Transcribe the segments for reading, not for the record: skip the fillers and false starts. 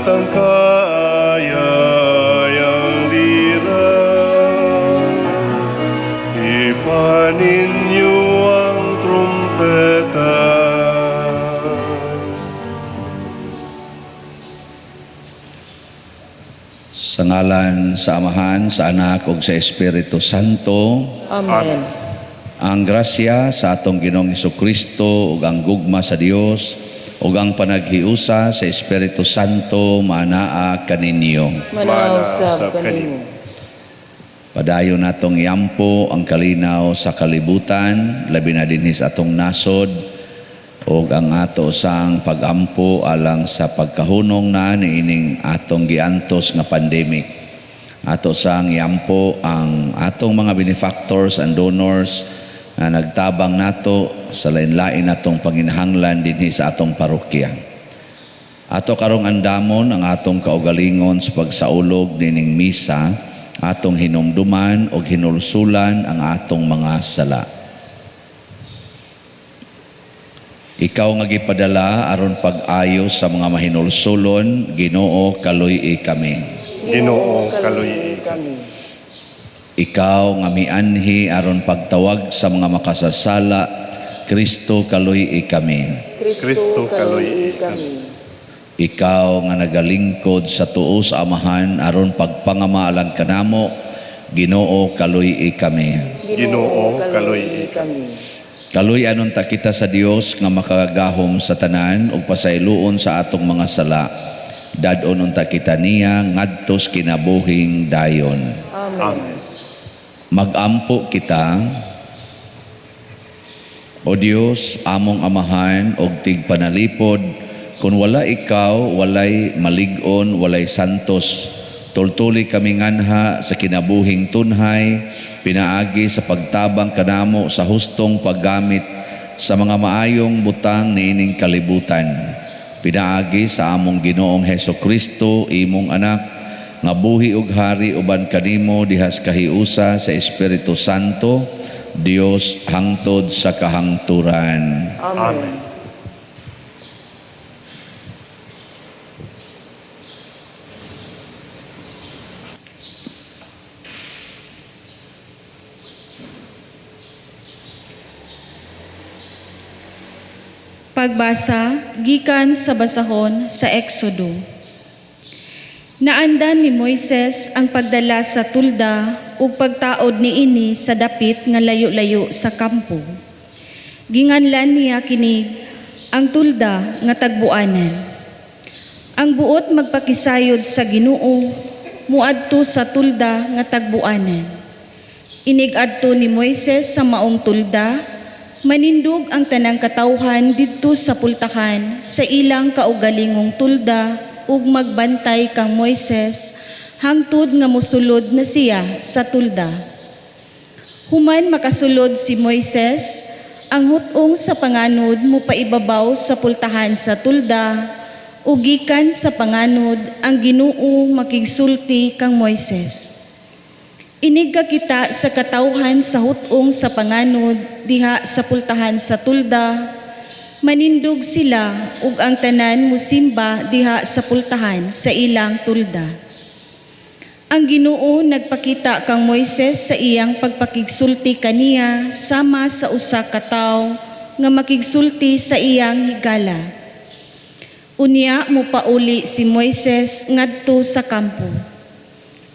At ang kaayayang lira. Ipanin niyo ang trumpeta. Sa ngalan sa Amahan, sa Anak ug sa Espiritu Santo. Amen. Ang grasya sa atong Ginoong Hesukristo ug ang gugma sa Dios ug ang panaghiusa sa Espiritu Santo maanaa kaninyo. Manaw usab kanimo. Padayon natong iampo ang kalinaw sa kalibutan, labi na dinhi sa atong nasod ug ang ato sang pagampo alang sa pagkahunong na niining atong giantos nga pandemic. Ato sang iampo ang atong mga benefactors and donors na nagtabang nato sa lain-lain natong panginahanglan dinhi sa atong parokya. Ato karong andamon ang atong kaugalingon sa pagsaulog nining misa, atong hinumduman og hinulsulan ang atong mga sala. Ikaw nga gipadala aron pag-ayo sa mga mahinulsulon, Ginoo, kaluy-i kami. Ginoo, kaluy-i kami. Ikaw nga mianhi aron pagtawag sa mga makasasala, Kristo, kaluy-i kami. Kristo, kaluy-i kami. Ikaw nga nagalingkod sa tuo sa Amahan aron pagpangamaalang kanamo, Ginoo, kaluy-i kami. Ginoo, kaluy-i kami. Kaluy anon ta kita sa Dios nga makagagahom sa tanan ug pasayloon sa atong mga sala. Dad-on unta kita niya ngadtos kinabuhing dayon. Amen. Amen. Magampo kita. O Dios, among Amahan og tigpanalipod, kun wala ikaw, walay malig-on, walay santos. Tultuli kami nganha sa kinabuhing tunhay, pinaagi sa pagtabang kanamo sa hustong paggamit sa mga maayong butang niining kalibutan. Pinaagi sa among Ginoong Heso Kristo, imong anak, nga buhi ug hari uban kanimo dihas kahiusa sa Espiritu Santo, Dios hangtod sa kahangturan. Amen. Amen. Pagbasa gikan sa basahon sa Exodo. Naandan ni Moises ang pagdala sa tulda ug pagtaod niini sa dapit nga layo-layo sa kampo. Ginganlan niya kini ang tulda nga tagbuanan. Ang buot magpakisayod sa Ginoo muadto sa tulda nga tagbuanan. Inig-adto ni Moises sa maong tulda, manindog ang tanang katawhan didto sa pultahan sa ilang kaugalingong tulda ug magbantay kang Moises hangtod nga mosulod na siya sa tulda. Human makasulod si Moises, ang hut-ong sa panganod mopaibabaw sa pultahan sa tulda ug gikan sa panganod ang Ginoo makigsulti kang Moises. Inig kakita sa katawhan sa hut-ong sa panganod diha sa pultahan sa tulda, manindog sila ug ang tanan musimba diha sa pultahan sa ilang tulda. Ang Ginoo nagpakita kang Moises sa iyang pagpakigsulti kaniya sama sa usa ka tawo nga makigsulti sa iyang higala. Unya mopauli si Moises ngadto sa kampo.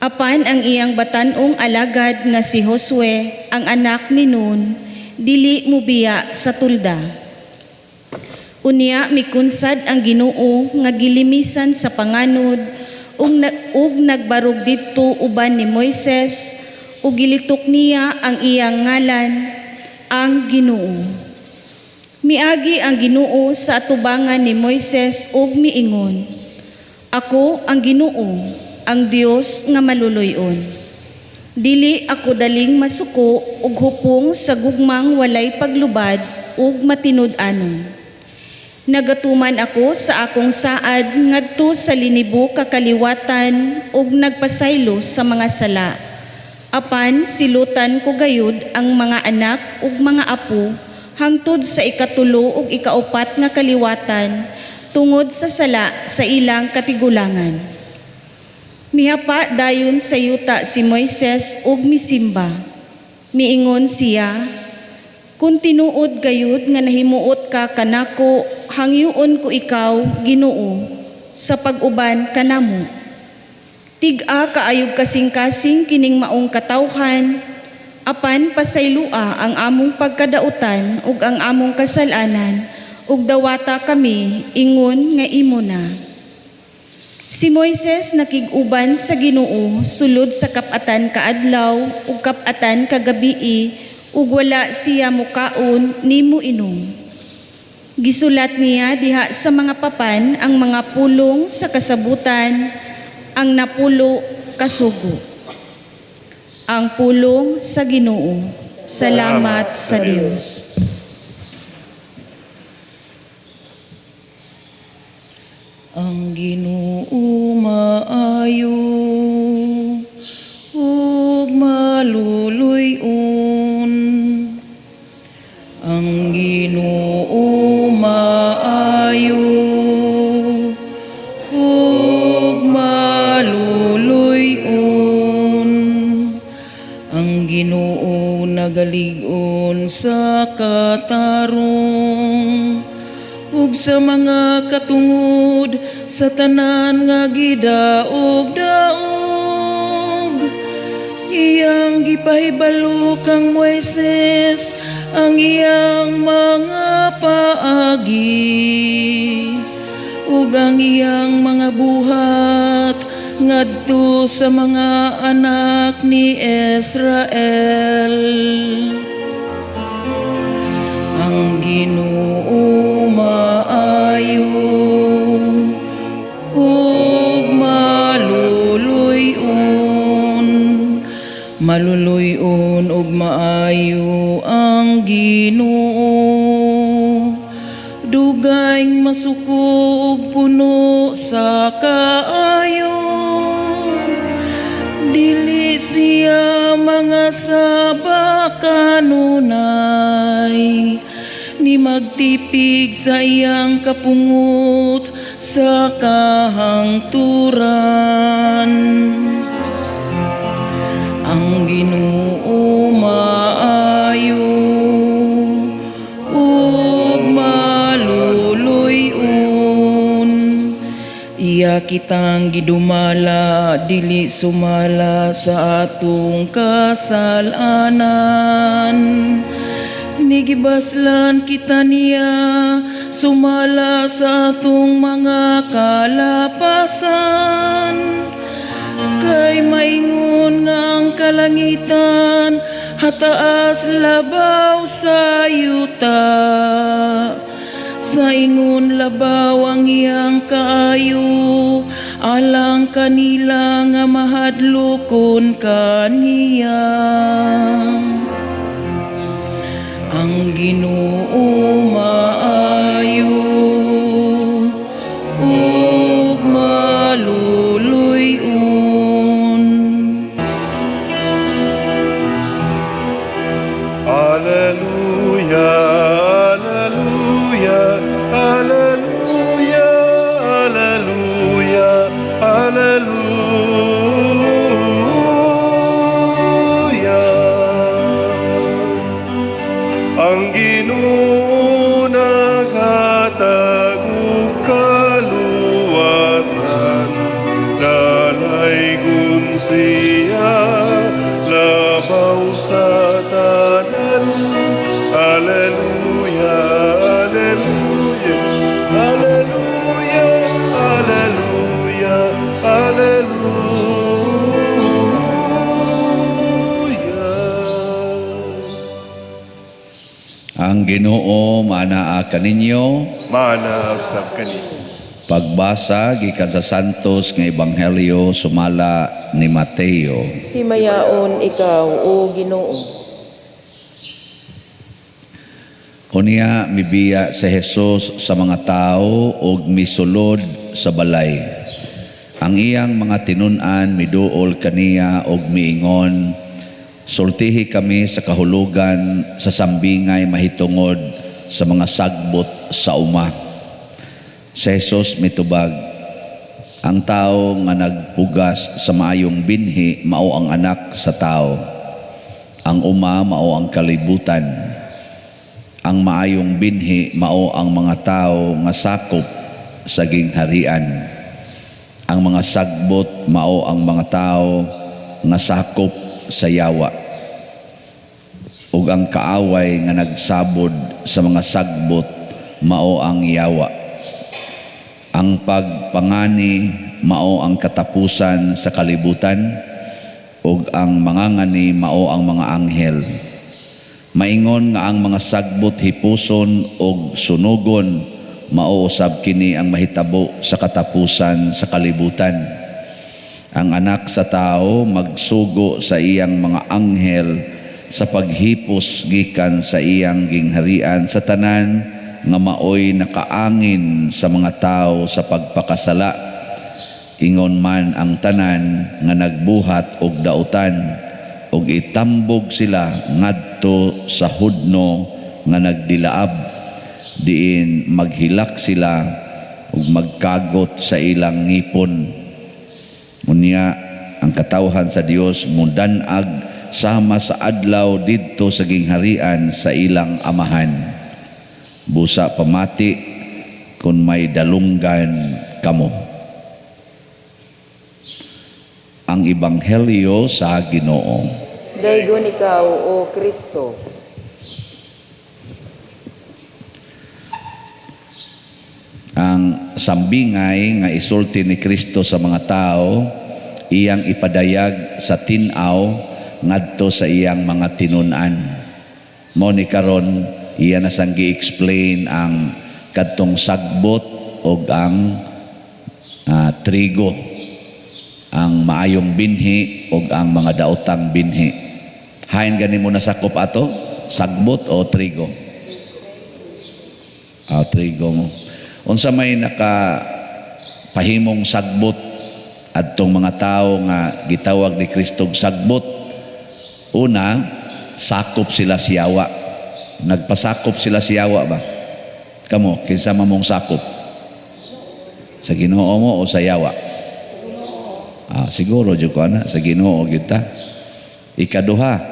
Apan ang iyang batan-ong alagad nga si Josue, ang anak ni Nun, dili mobiya sa tulda. Unya mikunsad ang Ginoo nga gilimisan sa panganod ug nagbarog didto uban ni Moises ug gilitok niya ang iyang ngalan, ang Ginoo. Miagi ang Ginoo sa atubangan ni Moises ug miingon, Ako ang Ginoo, ang Dios nga maluluy-on. Dili ako daling masuko ug hupong sa gugmang walay paglubad ug matinud-anon. Nagatuman ako sa akong saad ngadto sa linibo ka kaliwatan ug nagpasaylo sa mga sala. Apan silutan ko gayud ang mga anak ug mga apo hangtod sa ikatulo ug ikaupat nga kaliwatan tungod sa sala sa ilang katigulangan. Mihapa dayon sa yuta si Moises ug misimba. Miingon siya, "Kung tinuod gayud nga nahimuot ka kanako, hangyoon ko ikaw, Ginoo, sa pag-uban kanamo. Tig-a kaayog kasing-kasing kining maong katawhan, apan pasaylua ang among pagkadautan ug ang among kasalanan, ug dawata kami ingon nga imo na." Si Moises nakig-uban sa Ginoo sulod sa kap-atan ka adlaw ug kap-atan ka gabii, ug wala siya mukaon ni muinom. Gisulat niya diha sa mga papan ang mga pulong sa kasabutan, ang 10 ka sugo. Ang pulong sa Ginoo. Salamat sa Dios. Ang Ginoo maayo ug maluluy-on. Ang Ginoo maayo ug maluluy-on. Ang Ginoo nagalig-on sa katarong ug sa mga katungod sa tanan nga gidaog-daog. Iyang gipahibalo kang Moises ang iyang mga paagi ug ang iyang mga buhat ngadto sa mga anak ni Israel. Ang Ginoo maayo ug maluluy-on. Maluluy-on ug maayo ang Ginoo. Dugay masuko ug puno sa kaayo. Dili siya mga saba kanunay, ni magtipig sa iyang kapungot sa kahangturan. Ang Ginoo maayo ug maluluy-on. Iya kitang gidumala dili sumala sa atong kasalanan. Nigibaslan kita niya sumala sa atong mga kalapasan. Kay maingon nga ang kalangitan hataas labaw sa yuta. Sa ingon labaw ang iyang kaayo alang kanila nga mahadlokon kaniya. Ang Ginoo maayo ug maluluy-on. Alleluia, alleluia, alleluia, alleluia, alleluia. Ang Ginoo naghatag og kaluwasan, nalaygon siya labaw sa tanan. Alleluia, alleluia, alleluia, alleluia, alleluia. Ang Ginoo maanaa kaninyo. Maanaa usab kaninyo. Pagbasa gikan sa Santos nga Ebanghelyo sumala ni Mateo. Himayaon ikaw, o Ginoo. Unya mibiya si Jesus sa mga tao ug misulod sa balay. Ang iyang mga tinun-an miduol kaniya ug miingon, "Sultihi kami sa kahulugan sa sambingay mahitungod sa mga sagbot sa uma." Si Jesus mitubag, ang tao nga nagpugas sa maayong binhi mao ang Anak sa Tao. Ang uma mao ang kalibutan. Ang maayong binhi mao ang mga tao nga sakop sa gingharian. Ang mga sagbot mao ang mga tao nga sakop sa yawa. Ug ang kaaway nga nagsabod sa mga sagbot mao ang yawa. Ang pagpangani mao ang katapusan sa kalibutan, ug ang mangangani mao ang mga anghel. Maingon nga ang mga sagbot hipuson og sunugon, mao usab kini ang mahitabo sa katapusan sa kalibutan. Ang Anak sa Tao magsugo sa iyang mga anghel sa paghipos gikan sa iyang gingharian sa tanan nga maoy nakaangin sa mga tao sa pagpakasala. Ingon man ang tanan nga nagbuhat og dautan, og itambog sila ngadto sa hudno nga nagdilaab, diin maghilak sila ug magkagot sa ilang ngipon. Unya ang katawhan sa Dios mudan-ag sama sa adlaw didto sa gingharian sa ilang amahan. Busa pamati kung may dalunggan kamo. Ang Ebanghelyo sa Ginoo. Daygon ikaw, O Kristo. Ang sambingay nga isulti ni Kristo sa mga tao, iyang ipadayag sa tin-aw ngadto sa iyang mga tinun-an. Mao ni karon iya na sang gi-explain ang kadtong sagbot og ang trigo, ang maayong binhi og ang mga daotang binhi. Hain gani mo nasakop ato, sagbot o trigo? Trigo mo. Unsa may nakapahimong sagbot adtong mga tawo nga gitawag ni Kristo og sagbot? Una, sakop sila siyawa. Nagpasakop sila siyawa ba? Kamo, kinsa man mong sakop? Sa Ginoo mo o sa yawa? Siguro jud ko ana, sa Ginoo gyud ta. Ikaduha,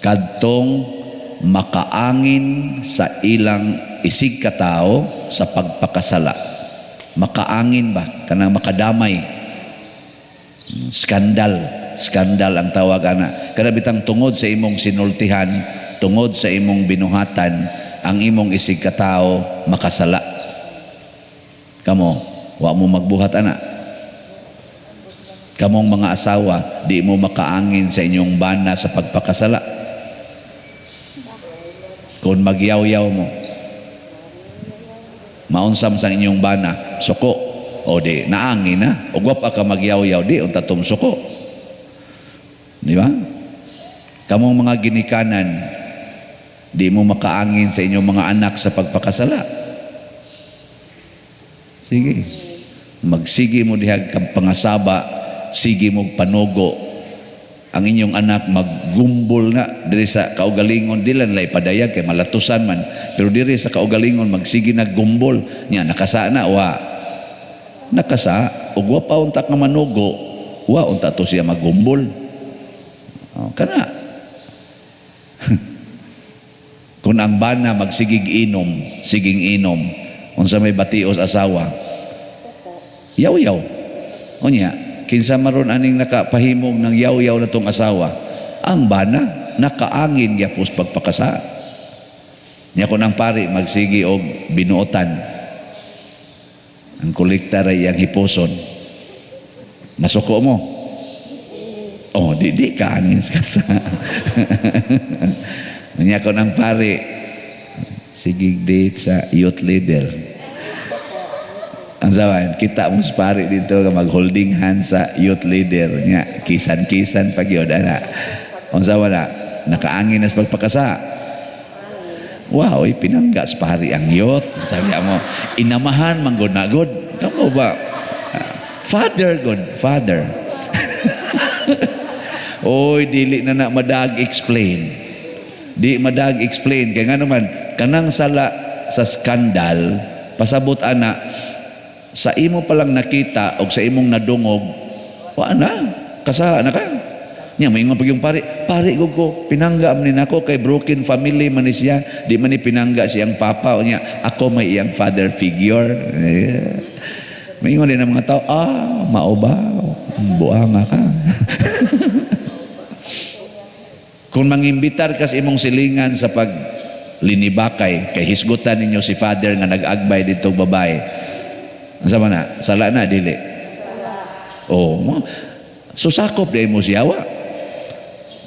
kadtong makaangin sa ilang isig katao sa pagpakasala. Makaangin ba? Kanang makadamay. Skandal. Skandal ang tawag ana. Kada bitang tungod sa imong sinultihan, tungod sa imong binuhatan, ang imong isig katao makasala. Kamo, wa mo magbuhat ana. Kamong mga asawa, di mo makaangin sa inyong bana sa pagpakasala. Kung magyaw-yaw mo, maunsam sa inyong bana, suko. O di, naangin na. O wa pa ka magyaw-yaw, di, unta tumsuko. Di ba? Kamong mga ginikanan, di mo makaangin sa inyong mga anak sa pagpakasala. Sige. Magsige mo dihag kang pangasaba, sige mo panugo. Ang inyong anak maggumbol na diri sa kaugalingon, di lang lay padayag kay malatusan man, pero diri sa kaugalingon magsige na gumbol nya, nakasa na wa. Nakasa ug wa pa unta ka manugo, wa unta to siya magumbol. Oh, kana. Kung ang bana magsigig inom, siging inom, unsa may batios asawa? Yaw-yaw. Unya, kinsa maron aning nakapahimog ng yaw-yaw na tong asawa? Ang bana nakaangin gyapos pagpakasa. Nya kun ang pari magsigi og binuotan, ang kolekta ra iyang hiposon, masuko mo. Oh, di ka angin sa kasa. Nya kun ang pari sige date sa youth leader. Ang sawan, kita mo sa pari dito mag-holding hands sa youth leader nya, kisan-kisan pag yun ana. Unsa wala, nakaangin na sa pagpakasa. Wow, pinangga sa pari ang youth. Sabi mo, inamahan man gud na gud. Kamo ba? Father good, father. Oy, dili na na madag explain. Di madag explain kay ngano man kanang sala sa skandal Pasabot ana sa imo pa lang nakita o sa imong nadungog, wa na, kasaha na ka. Nya moingon pag yung pari, pari gud ko, pinangga man ni nako kay broken family man ni siya, di man ni pinangga siyang papa unya ako may iyang father figure. Yeah. Moingon din ang mga tao, ah, mao ba? Buanga ka. Kung mangimbitar ka sa imong silingan sa pag linibakay, kay hisgutan ninyo si father nga nag-agbay dito babae. Unsa man na? Sala na dili. Oh, so sakop di mo siya wa.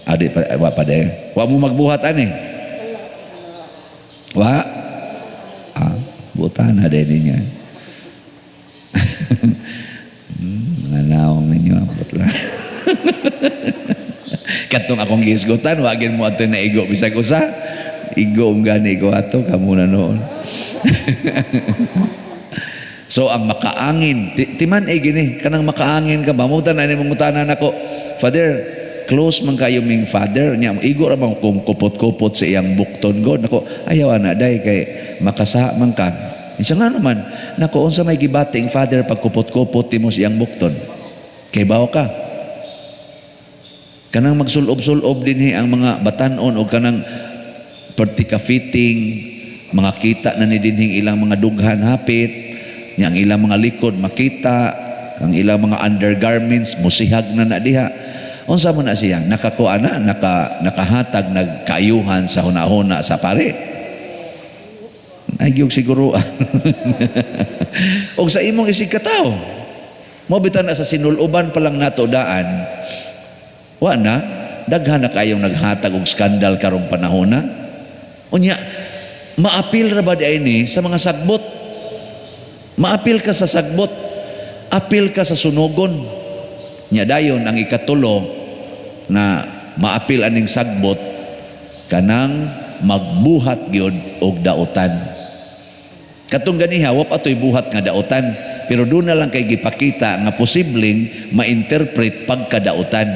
Adi pa wa pa de. Wa mo magbuhat ani. Wa. Ah, butan na din ninyo. Mga naong ninyo ambot lang. Katong akong gihisgutan, wa gin mo ato na igo bisag usa. Igo ang gani ko ato kamo na noon. So ang makaangin, timan eh gini, kanang makaangin ka ba? Mutan na ni mangutana nako, Father, close man kayo ming father nya, igo ra man kung kupot-kupot sa iyang bukton god. Nako, ayaw ana day kay makasaha man ka. Siya nga naman, nako unsa may gibating father pag kupot-kupot timo sa iyang bukton? Kay bawo ka. Kanang magsulob-sulob dinhi ang mga batan-on o kanang pertika fitting, mga kita na ni dinhing ilang mga dughan hapit, nya ang ilang mga likod makita, ang ilang mga undergarments musihag na na diha. Unsa man na siya? Nakakuha na, nakahatag nagkaayuhan sa hunahuna sa pare. Ay gyud siguro. Og sa imong isig katawo, mo bitan na sa sinuluban pa lang nato daan, wa na, daghan na kayong naghatag og skandal karong panahona. Unya, maapil ra ba di ay ni sa mga sagbot? Maapil ka sa sagbot, apil ka sa sunugon. Nya dayon ang ikatulo na maapil aning sagbot, kanang magbuhat gyud og daotan. Katong ganiha wa pa toy buhat nga daotan, pero doon na lang kay gipakita nga posibleng ma-interpret pagkadaotan.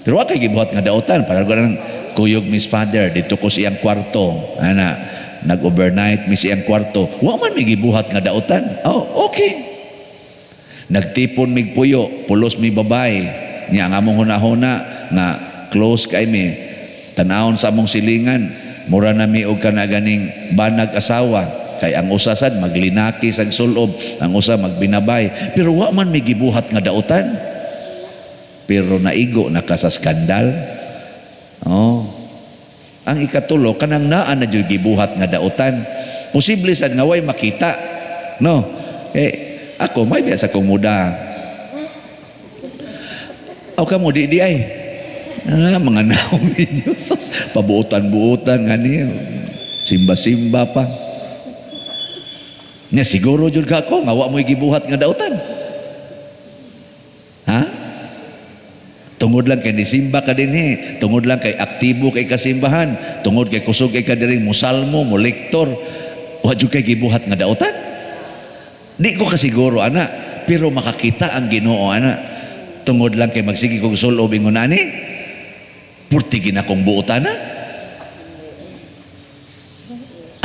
Pero wa kay gibuhat nga daotan, para ganang kuyog Miss Father dito ko siyang kwarto, ana nag-overnight mi siyang kwarto, wa man mi gibuhat nga daotan. Oh, okay. Nagtipon mig puyo, pulos mi babay. Nya ang among hunahuna nga close kay mi, tan-awon sa among silingan, mura na mi og kana ganing banag asawa, kay ang usa sad maglinaki sa sulob, ang usa magbinabay, pero wa man mi gibuhat nga daotan. Pero naigo na ka sa skandal. Oh. Ang ikatulo, kanang naa na jud gibuhat nga daotan. Posible sad nga way makita. No? Eh, ako may biya sa kong muda. Aw kamo di di ay. Ah, mga naong ninyo. Pabuotan-buotan nga niyo. Simba-simba pa. Nya siguro jud ka ako nga wa mo'y gibuhat nga daotan. Ha? Tungod lang kay nisimba ka dinhi, tungod lang kay aktibo kay kasimbahan, tungod kay kusog kay ka diri musalmo, molektor, wa jud kay gibuhat nga daotan. Di ko kasiguro ana, pero makakita ang Ginoo ana. Tungod lang kay magsige kog sulob ingon ani, purti ginakong buotan na.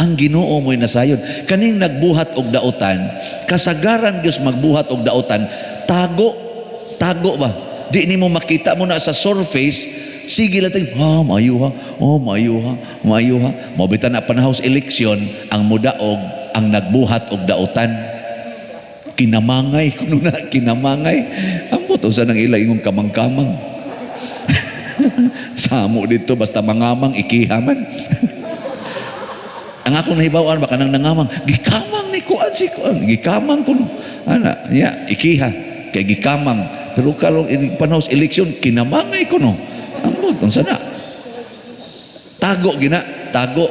Ang Ginoo mo'y nasayon. Kaning nagbuhat og daotan, kasagaran gyud magbuhat og daotan, tago, tago ba? Di nimo makita mo na sa surface, sige lang tayo, ha, maayo ha, oh, maayo ha, maayo ha. Mao bitan na panahos eleksyon, ang mudaog, ang nagbuhat og daotan. Kinamangay, kuno na, kinamangay. Ambot, usa nang ila ingong kamang-kamang. Samo dito, basta mangamang, ikiha man. Ang akong nahibawan, baka nang nangamang, gikamang ni kuan si kuan, gikamang kuno. Ana, ya, ikiha, kay gikamang. Pero karong panahos eleksyon, kinamangay kuno. Ambot, unsa na? Tago gina, tago.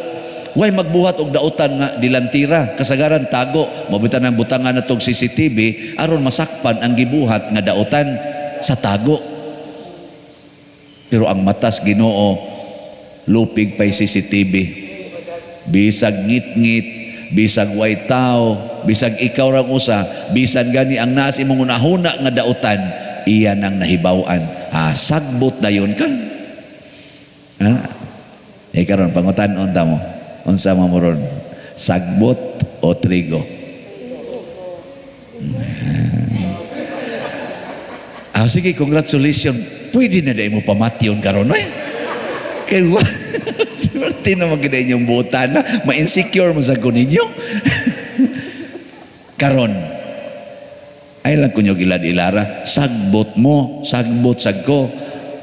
Way magbuhat og daotan nga dilantira, kasagaran tago. Mabitan ang butangan na tog CCTV aron masakpan ang gibuhat nga daotan sa tago. Pero ang matas Ginoo lupig pay CCTV. Bisag ngit-ngit, bisag way tao, bisag ikaw ra usa, bisan gani ang naas imong hunahuna nga daotan, iyan ang nahibaw-an. Ah, sagbot dayon ka. Ah, karon pangutan-on ta mo. Unsa man mo ron? Sagbot o trigo? Ah, sige, congratulations. Pwede na dahil mo pamatyon karon eh. Kay wa swerte naman gid inyong buotan na ma-insecure mo sa ko ninyo. Karon ay lang kunyo gilad ilara, sagbot mo, sagbot sad ko.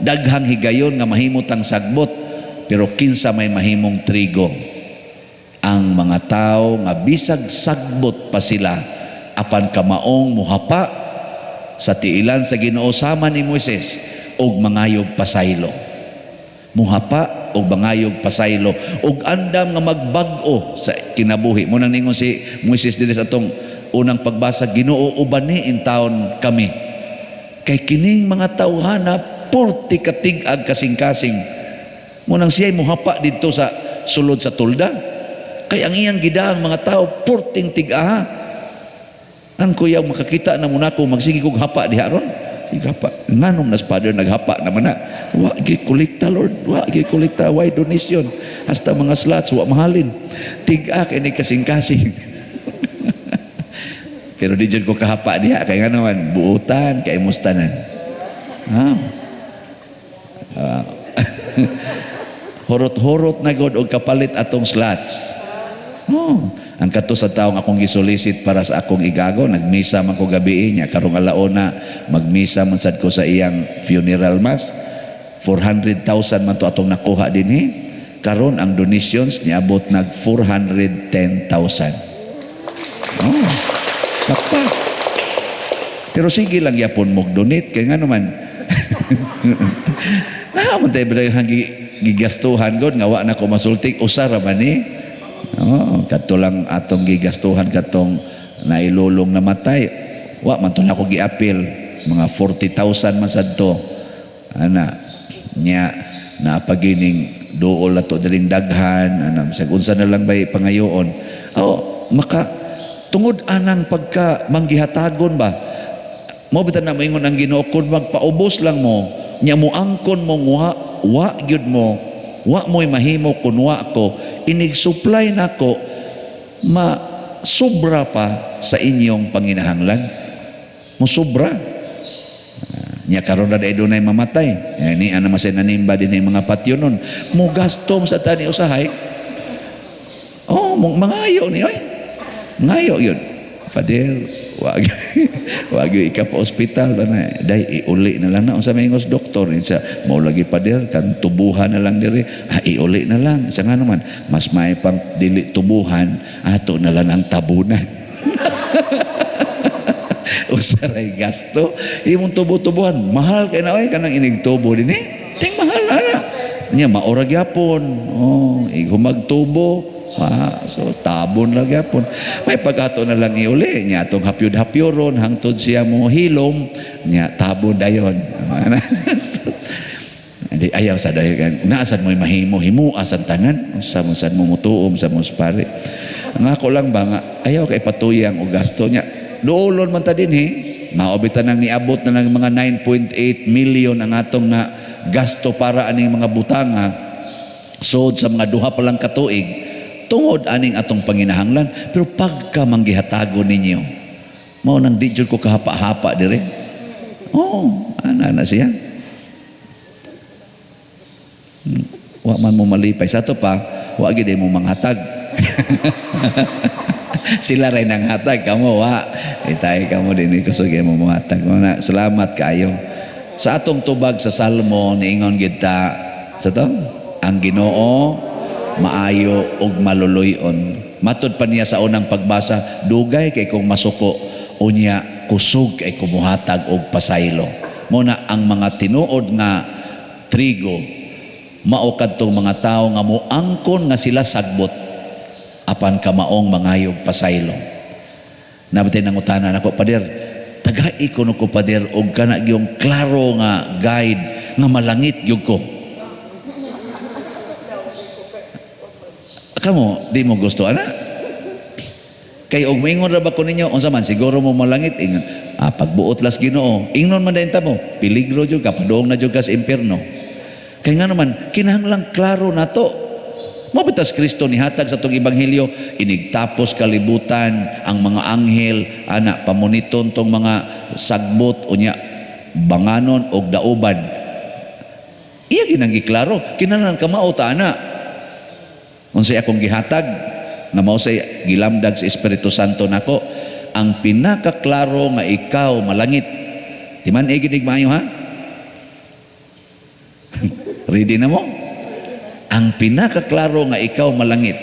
Daghang higayon nga mahimot ang sagbot, pero kinsa may mahimong trigo? Ang mga tao nga bisag sagbot pa sila apan kamaong muhapa sa tiilan sa Ginoo sama ni Moises og mangayog pasaylo. Muhapa og mangayog pasaylo og andam nga magbag-o sa kinabuhi. Mo nang ningon si Moises dinhi sa atong unang pagbasa, Ginoo, ubani in taon kami. Kay kining mga tawhana purti katig-ag kasing-kasing. Mo nang siya'y muhapa didto sa sulod sa tulda. Kay ang iyang gidaang mga tao purting tig-aha. Ang kuyaw makakita na muna ko magsige kog hapa diha ron. Sige hapa. Nganom nas father naghapa naman na. Wa gi kolekta Lord, wa gi kolekta, why donation? Hasta mga slots wa mahalin. Tig-a kay ni kasing-kasing. Pero di jud ko kahapa diha kay nga naman buutan kay mustanan. Ah. Horot-horot na god og kapalit atong slots. Oh, ang kato sa taong akong gisolicit para sa akong igago, nagmisa man ko gabi niya karong alauna magmisa man sad ko sa iyang funeral mass. 400,000 man to atong nakuha dinhi. Karon ang donations niabot nag 410,000. Oh, kapa. Pero sige lang yapon mo donate kay nga naman. Naa man tayo gigastuhan god nga wa na ko masulti usa ra man ni. Oh, kadto lang atong gigastuhan katong nailulong namatay. Wa man to nako giapil mga 40,000 man sad to. Ana nya napagining duol ato diring daghan ana bisag unsa na lang bay pangayoon. Oh, maka tungod anang pagka manggihatagon ba mo bitan na moingon ang Ginoo kun magpaubos lang mo nya moangkon mo wa wa gyud mo wa mo'y mahimo kun wa ko inig supply nako ma sobra pa sa inyong panginahanglan mo sobra. Nya karon ra dai dunay mamatay ni ana man say nanimba dinhi mga patyo nun mo gasto sa tani usahay. Oh, mangayo ni oy. Mangayo yun. Father, wag wag ika pa ospital tanay dai iuli na lang na unsa may ingos doktor insa mao lagi Father kan tubuhan na lang diri, ah, iuli na lang sa nga naman mas may pang dili tubuhan ato na lang ang tabunan. Usaray gasto imong tubo-tubuhan mahal kay na oy kanang inig tubo dinhi ting mahal ana nya maora gyapon. Oh, igumag tubo. Ah, so tabon lang gyapon. May pag-ato na lang iuli nya atong hapyod-hapyoron hangtod siya mo hilom nya tabon dayon. Hindi ayaw sa dayon kan naasad mo'y mahimo himua sa tanan unsa mo sad mo mutuom sa mos pare. Ang ako lang ba nga ayaw kay patuyang og gasto nya duolon man ta dinhi. Mao bitan nang niabot na ng mga 9.8 million ang atong na gasto para aning mga butanga sod sa mga duha pa lang katuig tungod aning atong panginahanglan. Pero pagka manggihatago ninyo mao nang di jud ko kahapa-hapa dire. Oh, ana na siya. Wa man mo malipay sa ato pa, wa gid mo manghatag. Sila ray nanghatag kamo wa. Itay kamo dinhi kusog mo mohatag. Mao na, salamat kaayo. Sa atong tubag sa Salmo niingon gid ta sa to, ang Ginoo maayo ug maluluy-on. Matud pa niya sa unang pagbasa, dugay kay kong masuko unya kusog kay kumuhatag og pasaylo. Mo na ang mga tinuod nga trigo mao kadtong mga tawo nga moangkon nga sila sagbot apan kamaong mangayog pasaylo. Nabatay nangutana nako, Pader, tagai ko no ko Pader og kana gyung klaro nga guide nga malangit gyud ko. Kamo di mo gusto ana? Kay og moingon ra ba ko ninyo unsa man siguro mo malangit ingon, ah, pagbuot las Ginoo. Ingnon man dayon ta mo, peligro jud ka, padung na jud ka sa impierno. Kay nga naman kinahanglan klaro nato. Mao bitas Kristo nihatag sa atong ebanghelyo, inigtapos kalibutan ang mga anghel ana pamuniton tong mga sagbot unya banganon og dauban. Iya ginang giklaro, kinahanglan ka mao ta ana. Unsay akong gihatag nga mao say gilamdag sa Espiritu Santo nako, ang pinakaklaro nga ikaw malangit. Timan e ginig maayo ha? Ready na mo? Ang pinakaklaro nga ikaw malangit,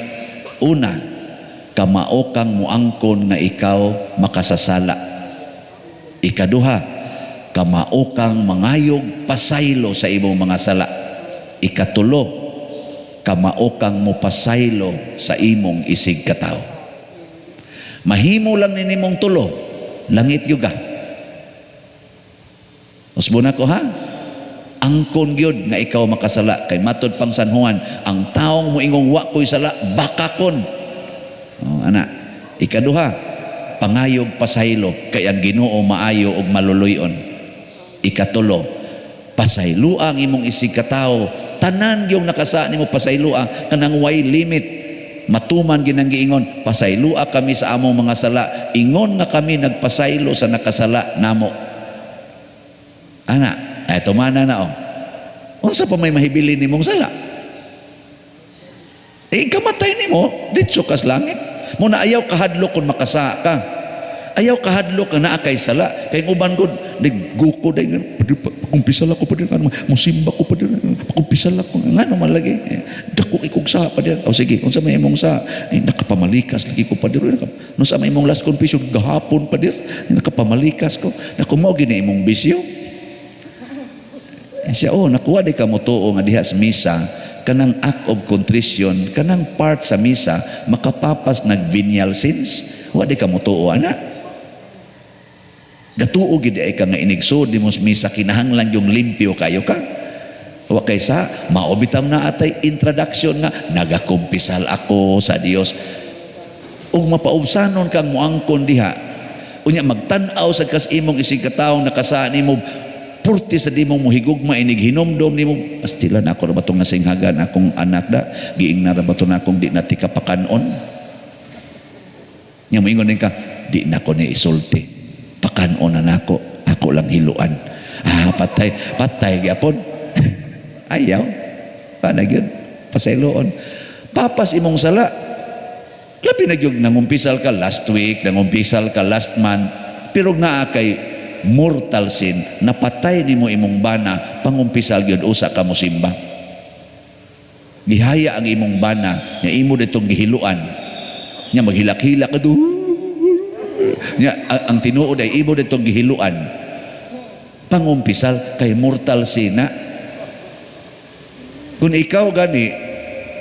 una, kamao kang muangkon nga ikaw makasasala. Ikaduha, kamao kang mangayog pasaylo sa imong mga sala. Ikatulo, kamao kang mopasaylo sa imong isig katawo. Mahimo lang ni nimong tulo, langit gyud ka. Usbon ako ha? Angkon gyud nga ikaw makasala kay matud pang San Juan, ang taong moingong wa ko'y sala bakakon. Oh, ana. Ikaduha, pangayog pasaylo kay ang Ginoo maayo ug maluluy-on. Ikatulo, pasayloa ang imong isig katawo. Tanan gyud nakasa nimo pasayloa kanang way limit. Matuman ginang giingon, pasayloa kami sa among mga sala, ingon nga kami nagpasaylo sa nakasala namo. Ana, ay tumana na oh. Unsa pa may mahibili nimong sala? Eh kamatay nimo, ditso kas langit. Muna ayaw kahadlok kung makasa ka. Ayaw kahadlok ka naa kay sala. Kay uban gud, nagguko day pakumpisal ako pa din, musimba ko pa din, pakumpisal ako. Ngano man lagi? Dako ikog sa pa din. O sige, unsa may imong sa? Eh, nakapamalikas lagi ko pa din. No sa may imong last confession gahapon pa din, nakapamalikas ko. Naku mao gini imong bisyo. Siya, oh, nakuha di ka mo tuo nga diha sa misa, kanang act of contrition, kanang part sa misa, makapapas nag venial sins. Wa di ka mo tuo, ana. Gatuo gid ay ka nga inigsud di mo sa misa, kinahanglan yung limpyo kayo ka. Wa kay sa, maobitam na atay introduction nga, nagakumpisal ako sa Dios. Ug mapaubsanon kang muangkon diha. Unya magtan-aw sa kas imong isig katawo nakasaan nimo, purti sa di mo muhigugma inig hinumdom nimo, pastilan ako ra batong nasinghagan akong anak da, giing na ra bato na akong di na tika pakanon. Nya moingon din ka, di na ko ni isulti, pakanon na nako, ako lang hiluan. Ah, patay, patay gyapon. Ayaw, pana gyud, pasayloon. Papas imong sala. Labi na gyud nangumpisal ka last week, nangumpisal ka last month, pero naa kay mortal sin, napatay nimo imong bana, pangumpisal gyud usa ka mosimba. Gihaya ang imong bana, nya imo ditong gihiluan. Nya maghilak-hilak ka do. Nya ang tinuod ay imo ditong gihiluan. Pangumpisal kay mortal sin na. Kung ikaw gani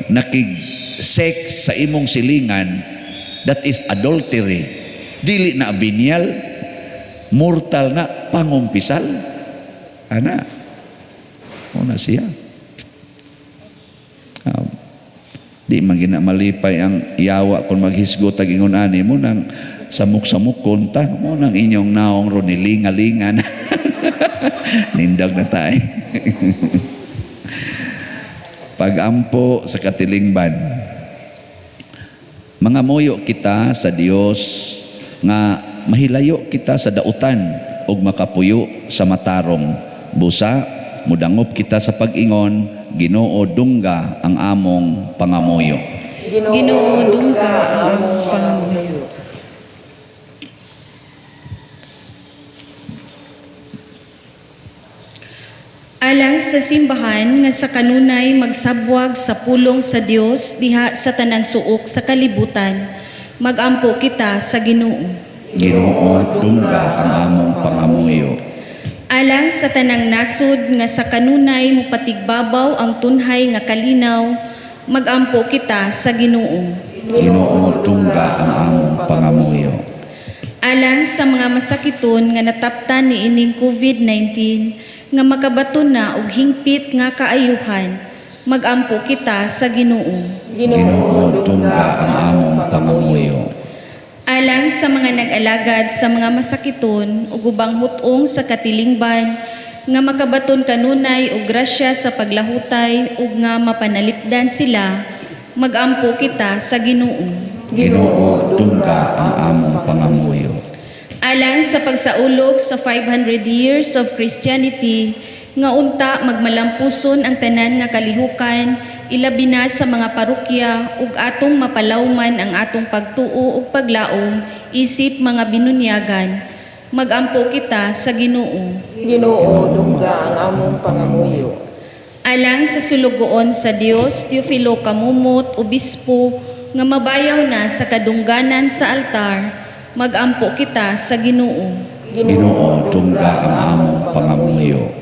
nakig-sex sa imong silingan, that is adultery. Dili na venial, mortal na, pangumpisal. Ana, una siya. Di man gina malipay ang yawa kung maghisgot ag ingon ani mo nang samok-samok ta mo nang inyong naong ron nilingalingan. Nindag na tayo. Pagampo sa katilingban, mga moyo kita sa Dios nga mahilayo kita sa dautan ug makapuyo sa matarong. Busa mudangop kita sa pag-ingon, Ginoo dungga ang among pangamuyo. Ginoo dungga ang among pangamuyo. Alang sa simbahan nga sa kanunay magsabwag sa pulong sa Dios diha sa tanang suok sa kalibutan, magampo kita sa Ginoo. Ginoo dungga ang among pangamuyo. Alang sa tanang nasod nga sa kanunay mopatigbabaw ang tunhay nga kalinaw, magampo kita sa Ginoo. Ginoo dungga ang among pangamuyo. Alang sa mga masakiton nga nataptan niining COVID-19 nga makabaton na og hingpit nga kaayuhan, magampo kita sa Ginoo. Ginoo dungga ang among pangamuyo. Alang sa mga nag-alagad sa mga masakiton ug ubang hut-ong sa katilingban nga makabaton kanunay og grasya sa paglahutay ug nga mapanalipdan sila, Magampo kita sa Ginoo. Ginoo, dungga ang among pangamuyo. Alang sa pagsaulog sa 500 years of Christianity, nga unta magmalampuson ang tanan nga kalihukan, ilabi na sa mga parokya, ug atong mapalawman ang atong pagtuo ug paglaom isip mga binunyagan. Magampo kita sa Ginoo. Ginoo, dungga ang among pangamuyo. Alang sa sulugoon sa Dios, Teofilo Camomot, Obispo, nga mabayaw na sa kadungganan sa altar, magampo kita sa Ginoo. Ginoo, dungga ang among pangamuyo.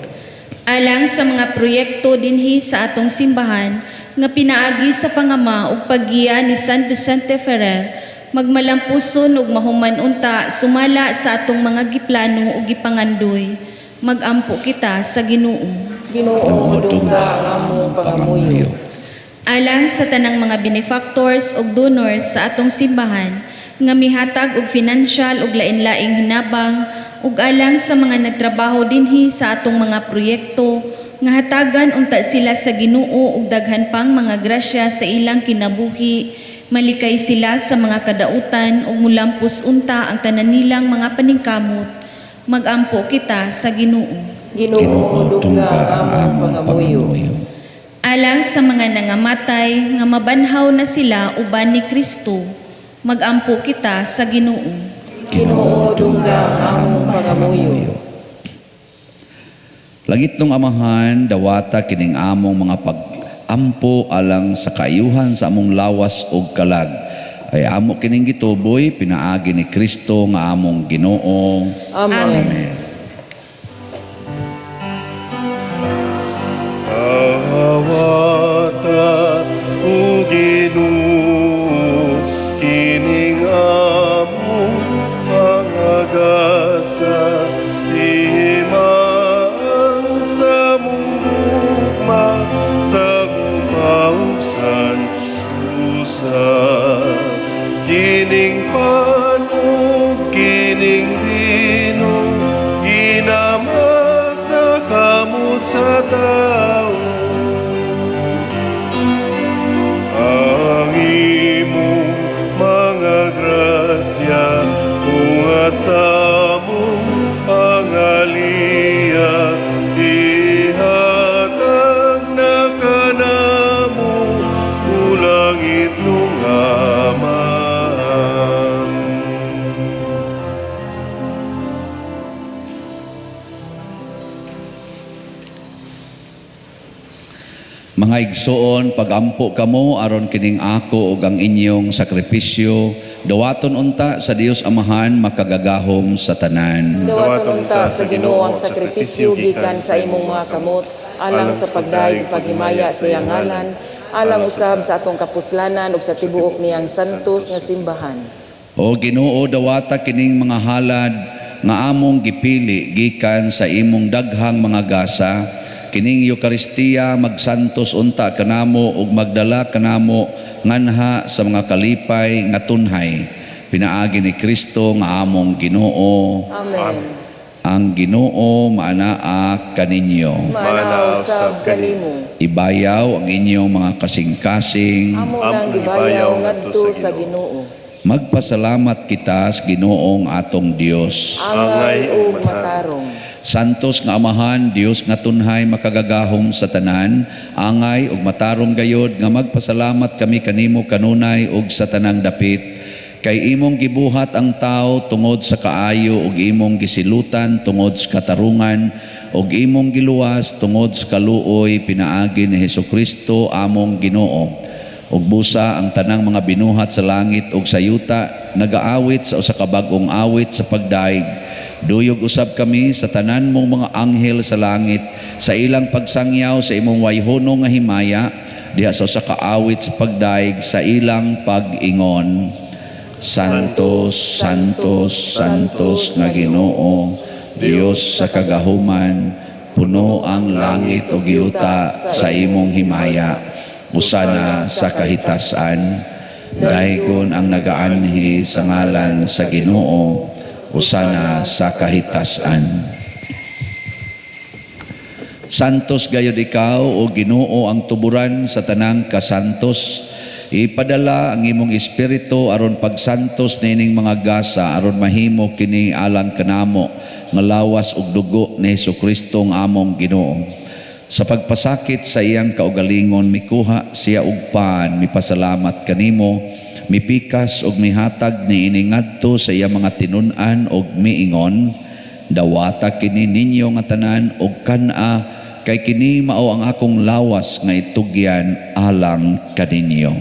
Alang sa mga proyekto dinhi sa atong simbahan nga pinaagi sa pangama ug paggiya ni San Vicente Ferrer, magmalampuson ug mahuman unta sumala sa atong mga giplano ug gipangandoy. Magampo kita sa Ginoo. Ginoo, dungga ang among pangamuyo. Alang sa tanang mga benefactors ug donors sa atong simbahan nga mihatag og financial ug lain-laing hinabang, ug alang sa mga nagtrabaho dinhi sa atong mga proyekto nga hatagan unta sila sa Ginoo og daghan pang mga grasya sa ilang kinabuhi, malikay sila sa mga kadautan ug mulampos unta ang tanan nilang mga paningkamot. Magampo kita sa Ginoo. Ginoo, dungga ang among pangamuyo. Alang sa mga nangamatay nga mabanhaw na sila uban ni Kristo, magampo kita sa Ginoo. Ginoo, dungga ang among pangamuyo. Langit nung Amahan, dawata kining among mga pag-ampo alang sa kaayuhan sa among lawas ug kalag. Ay amo kining gituboy pinaagi ni Kristo nga among Ginoo. Amen. Amen. Awata o Ginoo, kining among pangagasa, imaan sa among gugma, sa paugsan usa. Kining pan ug kining bino, ginama sa kamot sa tao. Ang imong mga grasya, kung sa among pangaliya, ihatag na kanamo, o langit nung Amahan. Mga igsoon, pagampo kamo aron kining ako ug ang inyong sakripisyo, dawaton unta sa Dios Amahan makagagahom sa tanan. Dawaton unta sa Ginoo ang sakripisyo gikan sa imong mga kamot, alang sa pagdayeg paghimaya sa iyang ngalan, alang usab sa atong kapuslanan ug sa tibuok niyang santos nga simbahan. O Ginoo, dawata kining mga halad nga among gipili gikan sa imong daghang mga gasa, kining Eukaristiya magsantos unta kanamo ug magdala kanamo nganha sa mga kalipay nga tunhay. Pinaagi ni Kristo nga among Ginoo. Amen. Ang Ginoo maanaa kaninyo. Maanaa usab kanimo. Ibayaw ang inyong mga kasing-kasing. Amo nang gibayaw ngadto sa Ginoo. Magpasalamat kita sa Ginoong atong Dios. Angay ug matarong. Santos nga Amahan, Dios nga tunhay makagagahom sa tanan, angay ug matarong gayod nga magpasalamat kami kanimo kanunay ug sa tanang dapit. Kay imong gibuhat ang tao tungod sa kaayo ug imong gisilutan tungod sa katarungan ug imong giluwas tungod sa kaluoy pinaagi ni Hesukristo among Ginoo. Ug busa ang tanang mga binuhat sa langit ug sa yuta nagaawit sa usa ka bag-ong awit sa pagdaig. Duyog usab kami sa tanan mong mga anghel sa langit sa ilang pagsangyaw sa imong wayhono nga himaya diha sa usa ka awit sa pagdaig sa ilang pag-ingon. Santos, Santos, Santos nga Ginoo, Dios sa kagahuman, puno ang langit ug yuta sa imong himaya. Usana sa kahitasan, daygon ang nagaanhi sa ngalan sa Ginoo, usana sa kahitasan. Santos gayod ikaw o Ginoo ang tuburan sa tanang kasantos. Ipadala ang imong espiritu aron pagsantos niining mga gasa aron mahimo kini alang kanamo nga lawas ug dugo ni Hesukristo nga among Ginoo. Sa pagpasakit sa iyang kaugalingon mikuha siya og pan, mipasalamat kanimo, mipikas ug mihatag niini ngadto sa iyang mga tinun-an ug miingon, dawata kini ninyo nga tanan ug kan-a kay kini mao ang akong lawas nga itugyan alang kaninyo.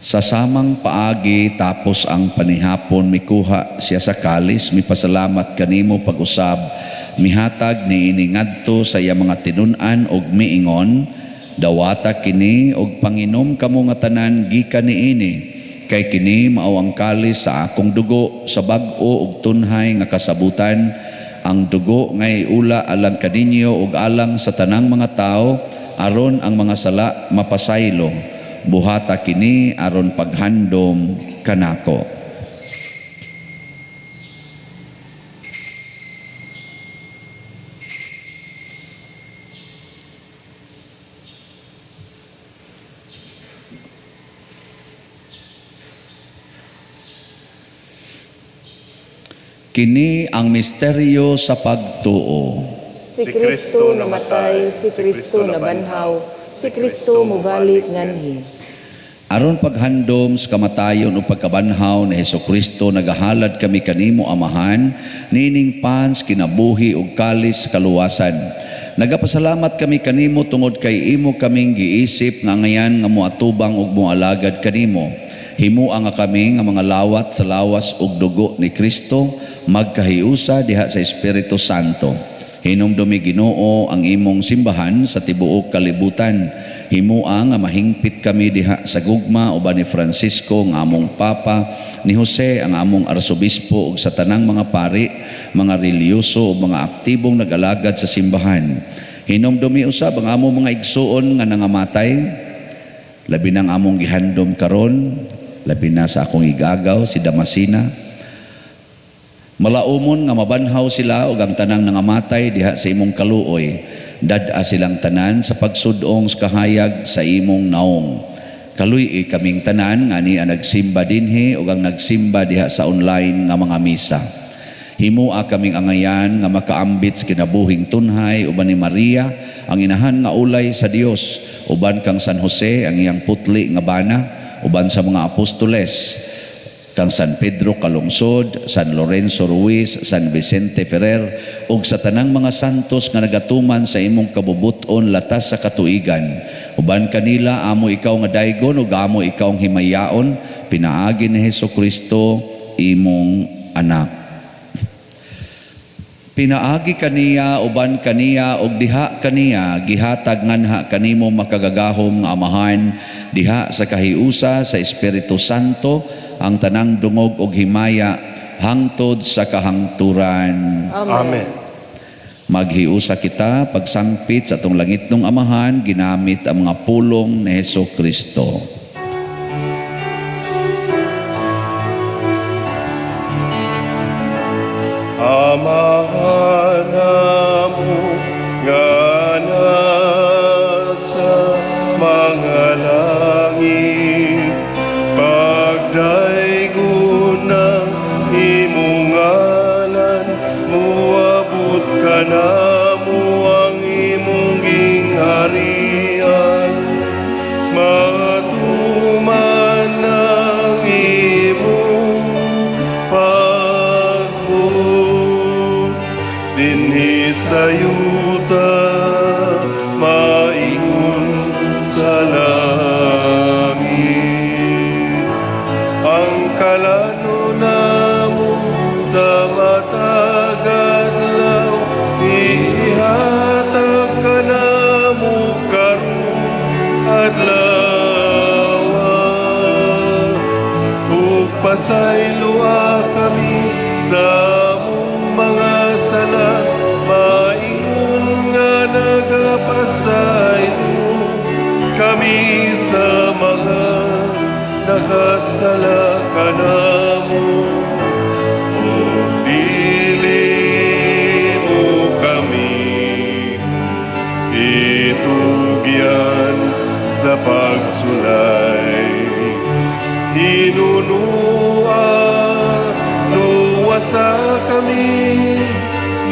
Sa samang paagi tapos ang panihapon mikuha siya sa kalis, mipasalamat kanimo pag-usab, mihatag niini ngadto sa iya mga tinun-an og miingon, dawata kini og panginom kamo nga tanan gikan niini, kay kini mao ang kalis sa akong dugo sa bag-o ug tunhay nga kasabutan, ang dugo nga iula alang kaninyo ug alang sa tanang mga tawo aron ang mga sala mapasaylo. Buhata kini aron paghandom kanako. Kini ang misteryo sa pagtuo. Si Kristo namatay, si Kristo nabanhaw, si Kristo mubalik nganhi. Aron paghandom sa kamatayon o pagkabanhaw ni Hesukristo, nagahalad kami kanimo Amahan, nining pans kinabuhi ug kalis sa kaluwasan. Nagapasalamat kami kanimo tungod kay imo kaming giisip nga ngayan nga moatubang ug moalagad kanimo. Himua nga kami nga mga lawat sa lawas ug dugo ni Kristo, magkahiusa diha sa Espiritu Santo. Hinumdumi Ginoo ang imong simbahan sa tibuok kalibutan. Himua nga mahingpit kami diha sa gugma uban ni Francisco nga among Papa, ni Jose ang among Arsobispo ug sa tanang mga pari, mga relihiyoso ug mga aktibong nag-alagad sa simbahan. Hinumdumi usab ang among mga igsuon nga nangamatay, labi nang among gihandom karon, labi na sa akong igagaw si Damasina. Malaumon nga mabanhaw sila ug ang tanang nangamatay diha sa imong kaluoy. Dad-a silang tanan sa pagsudong sa kahayag sa imong naong. Kaluy-i kaming tanan nga ni ang nagsimba dinhi ug ang nagsimba diha sa online nga mga misa. Himua kaming angayan nga makaambit sa kinabuhing tunhay uban ni Maria ang inahan nga ulay sa Dios, uban kang San Jose ang iyang putli nga bana, uban sa mga apostoles, kang San Pedro Calungsod, San Lorenzo Ruiz, San Vicente Ferrer, ug sa tanang mga santos nga nagatuman sa imong kabubuton latas sa katuigan. Uban kanila amo ikaw nga daygon ug amo ikaw ang himayaon, pinaagi ni Hesukristo imong anak. Pinaagi kaniya, uban kaniya, ug diha kaniya, gihatag nganha kanimo makagagahom nga Amahan, diha sa kahiusa sa Espiritu Santo, ang tanang dungog og himaya hangtod sa kahangturan. Amen. Maghiusa kita pagsangpit sa atong langitnong Amahan, ginamit ang mga pulong ni Hesukristo. Amahan namo nga nasa mga langit, pagdaygon ang imong ngalan, muabot kanamo ang imong gingharian, matuman ang imong pagbuot dinhi sa yuta, maingon sa langit. Ang kalano namo sa matag adlaw, ihatag kanamo karong adlaw, ug pasayloa kami sa among mga sala, maingon nga nagapasaylo kami sa mga sala kanamo, ug dili mo kami itugyan sa pagsulay. Hinunua, luwasa kami,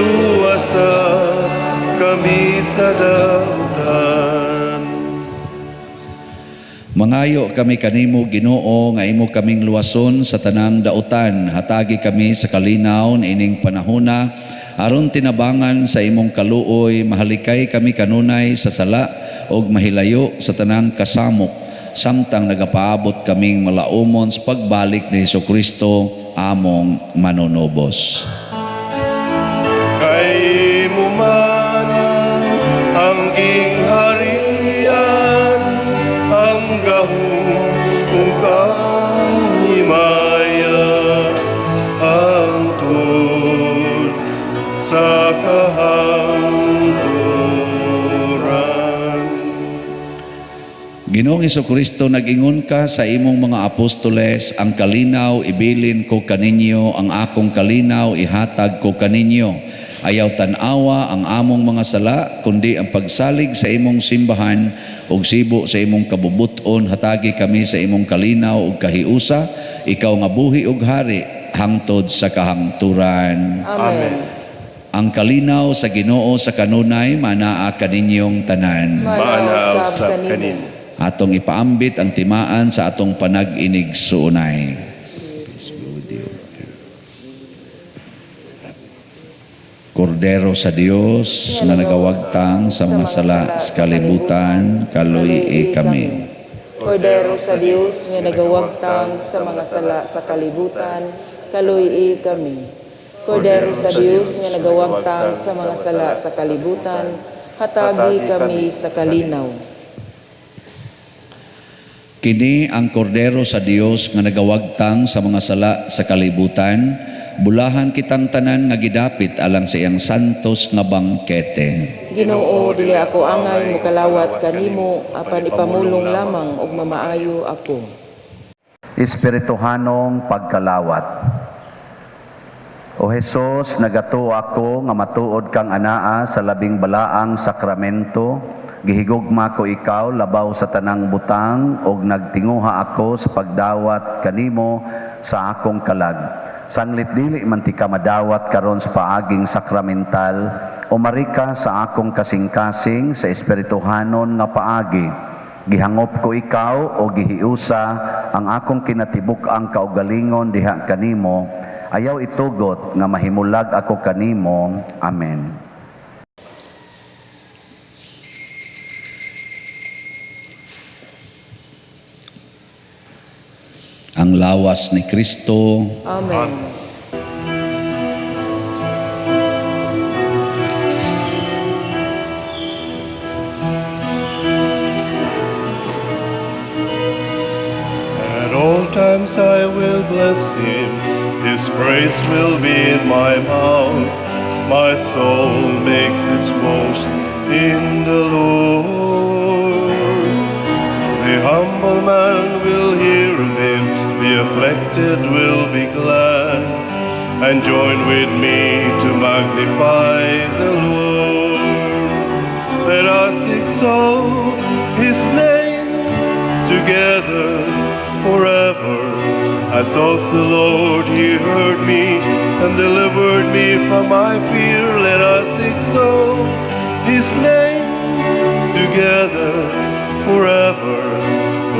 luwasa kami sa dautan. Mangayo kami kanimo, Ginoo, nga imo kaming luwason sa tanang dautan. Hatagi kami sa kalinaw niining panahona aron tinabangan sa imong kaluoy, mahalikay kami kanunay sa sala ug mahilayo sa tanang kasamok, samtang nagapaabot kaming malaumon sa pagbalik ni Hesukristo among manunubos. Kay mo man ang gingharian, ang gahom ug ang himaya, hangtod sa kahangturan. Ginoong Hesukristo, nag-ingon ka sa imong mga apostoles, ang kalinaw ibilin ko kaninyo, ang akong kalinaw ihatag ko kaninyo. Ayaw tan-awa ang among mga sala, kundi ang pagsalig sa imong simbahan ug sibo sa imong kabubuton. Hatagi kami sa imong kalinaw ug kahiusa, ikaw nga buhi ug hari hangtod sa kahangturan. Amen. Ang kalinaw sa Ginoo sa kanunay manaa kaninyong tanan. Maanaa usab kanimo. Atong ipaambit ang timaan sa atong panag-inig suunay. Peace be with you. Kordero sa Dios nga nagawagtang sa mga sala sa kalibutan, kaluy-i kami. Kordero sa Dios nga nagawagtang sa mga sala sa kalibutan, kaluy-i kami. Kordero sa Dios nga nagawagtang sa mga sala sa kalibutan, hatagi kami sa kalinaw. Kini ang kordero sa Dios nga nagawagtang sa mga sala sa kalibutan, bulahan kitang tanan nga gidapit alang sa iyang santos nga bangkete. Ginoo, dili ako angay mokalawat kanimo, apan ipamulong lamang ug mamaayo ako. Espirituhanong pagkalawat. O Hesus, nagatuo ako nga matuod kang anaa sa labing balaang sakramento. Gihigugma ko ikaw labaw sa tanang butang ug nagtinguha ako sa pagdawat kanimo sa akong kalag. Sanglit dili man ti ka madawat karon sa paaging sakramental, umari ka sa akong kasing-kasing sa espirituhanon nga paagi. Gihangop ko ikaw o gihiusa ang akong kinatibuk-ang kaugalingon diha kanimo. Ayaw itugot nga mahimulag ako kanimo. Amen. Ang lawas ni Kristo. Amen. At all times I will bless him, his praise will be in my mouth. My soul makes its boast in the Lord. The humble man will hear of him, the afflicted will be glad, and join with me to magnify the Lord. Let us exalt his name together forever. I sought the Lord, he heard me and delivered me from my fear. Let us exalt his name together forever.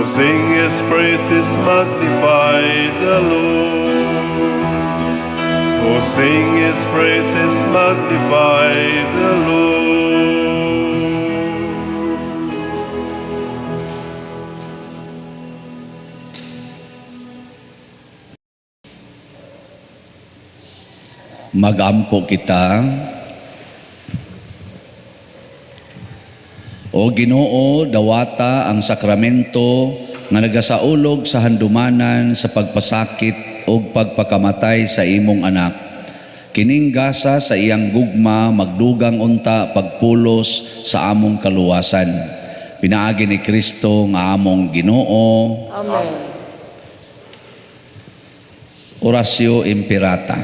Oh, sing his praises, magnify the Lord. Oh, sing his praises, magnify the Lord. Magampo kita. O Ginoo, dawata ang sakramento nga nagasaulog sa handumanan sa pagpasakit ug pagpakamatay sa imong anak. Kining gasa sa iyang gugma magdugang unta pagpulos sa among kaluwasan. Pinaagi ni Kristo nga among Ginoo. Amen. Oratio Imperata.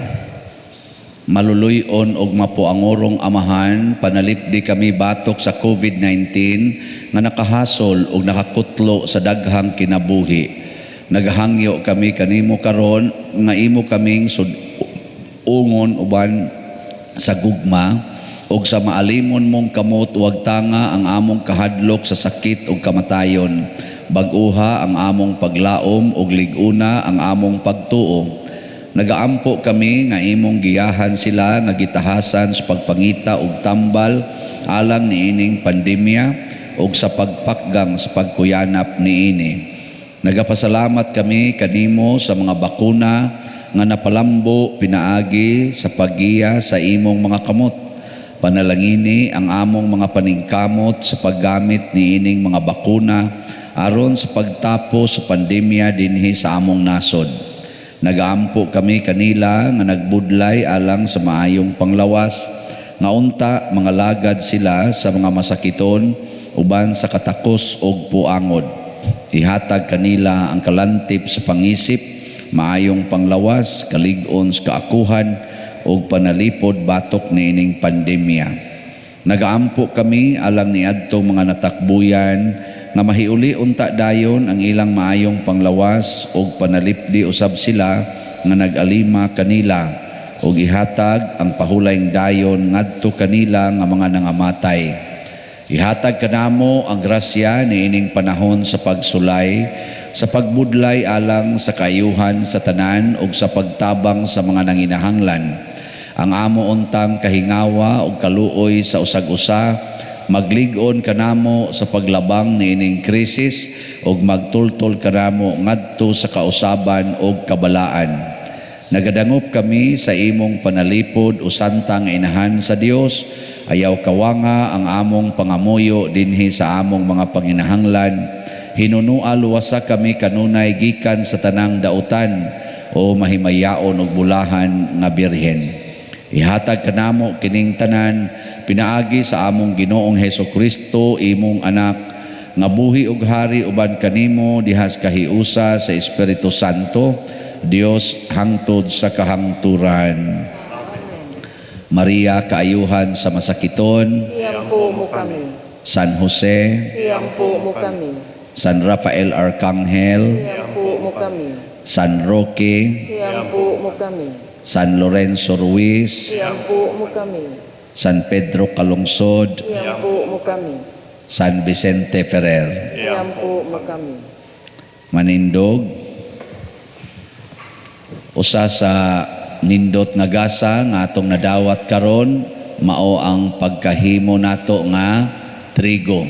Maluluy-on og mapuangorong Amahan, panalipdi kami batok sa COVID-19 nga nakahasol og nakakutlo sa daghang kinabuhi. Nagahangyo kami kanimo karon nga imo kaming sud-ungon uban sa gugma og sa maalimon mong kamot. Wag tanga ang among kahadlok sa sakit ug kamatayon. Bag-uha ang among paglaom ug lig-una ang among pagtuo. Nagaampo kami nga imong giyahan sila nga gitahasan sa pagpangita og tambal alang niining pandemya ug sa pagpakgang sa pagkuyanap niini. Nagapasalamat kami kanimo sa mga bakuna nga napalambo pinaagi sa paggiya sa imong mga kamot. Panalangini ang among mga paningkamot sa paggamit niining mga bakuna aron sa pagtapos sa pandemya dinhi sa among nasod. Nagaampo kami kanila nga nagbudlay alang sa maayong panglawas, nga unta mangalagad sila sa mga masakiton uban sa katakos og puangod. Ihatag kanila ang kalantip sa pangisip, maayong panglawas, kalig-on sa kaakuhan ug panalipod batok niining pandemya. Nagaampo kami alang niadtong mga natakbuyan nga mahiuli unta dayon ang ilang maayong panglawas ug panalipdi usab sila nga nag-alima kanila ug ihatag ang pahulayng dayon ngadto kanila nga mga nangamatay. Ihatag kanamo ang grasya niining panahon sa pagsulay, sa pagbudlay alang sa kaayuhan sa tanan ug sa pagtabang sa mga nanginahanglan. Ang amo untang kahingawa ug kaluoy sa usag-usa maglig-on kanamo sa paglabang niining krisis ug magtultol kanamo ngadto sa kausaban ug kabalaan. Nagadangop kami sa imong panalipod o santa nga Inahan sa Dios. Ayaw kawanga ang among pangamuyo dinhi sa among mga panginahanglan. Hinunua luwasa kami kanunay gikan sa tanang dautan o mahimayaon ug bulahan nga Birhen. Ihatag kanamo kining tanan pinaagi sa among Ginoong Heso Kristo, imong anak, nga buhi ug hari uban kanimo dihas kahiusa sa Espiritu Santo, Dios hangtod sa kahangturan. Maria, kaayuhan sa masakiton, Iampo mo kami. San Jose, Iampo mo kami. San Rafael Arcangel, Iampo mo kami. San Roque, Iampo mo kami. San Lorenzo Ruiz, Iampo mo kami. San Pedro Calungsod, Iampo mo kami. San Vicente Ferrer. Iampo mo kami. Manindog, usa sa nindot nga gasa nga atong nadawat karon mao ang pagkahimo nato nga trigo.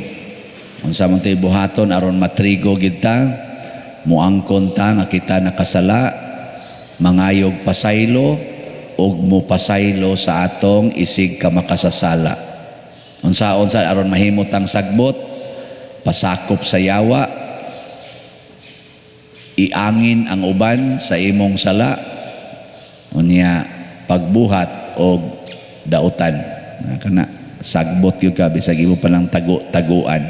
Unsa man to'y buhaton aron matrigo gid ta, muangkon ta nga kita nakasala, mangayog pasaylo ug mopasaylo sa atong isig ka makasasala. Unsaon sa aron mahimo tang sagbot, pasakop sa yawa, iangin ang uban sa imong sala, unya pagbuhat og dautan. Kana sagbot gyud ka bisag imo pa lang tago-taguan.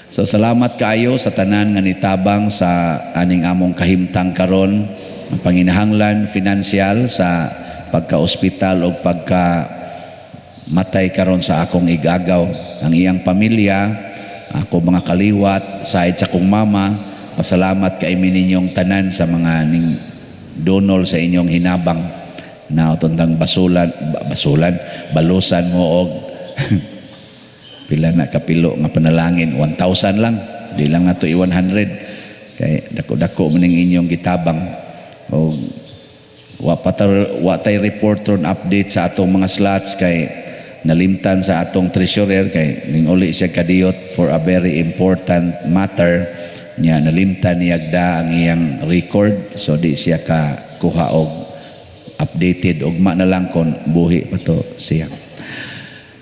So salamat kaayo sa tanan nga nitabang sa aning among kahimtang karon, ang panginahanglan financial sa pagka-ospital o pagka matay karon sa akong igagaw, ang iyang pamilya, ako mga kaliwat, said sa akong mama. Pasalamat kay mi ninyong tanan sa mga ning donol sa inyong hinabang na utondang basulan, basulan, balusan mo og pila na kapilo nga panalangin, 1,000 lang, di lang nato i-100 kay dako-dako man ning inyong gitabang. Og wa pa wa tay report ron update sa atong mga slots kay nalimtan sa atong treasurer kay ning uli siya kadiyot for a very important matter niya, nalimtan niya da ang iyang record, so di siya ka kuha og updated. Ugma na lang kon buhi pa to siya.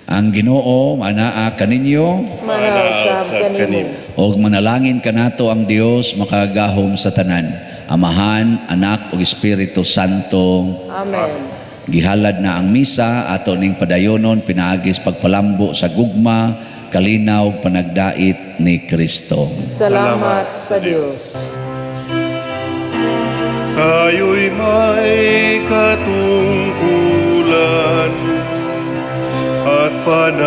Ang Ginoo manaa kaninyo. Manaa usab kanimo. Og manalangin kanato ang Dios makagahom sa tanan, Amahan, Anak ug Espiritu Santo. Amen. Gihalad na ang misa, ato ning padayonon pinaagi sa pagpalambo sa gugma, kalinaw, panagdait ni Kristo. Salamat sa Dios. Tayo'y may katungkulan at pananagutan.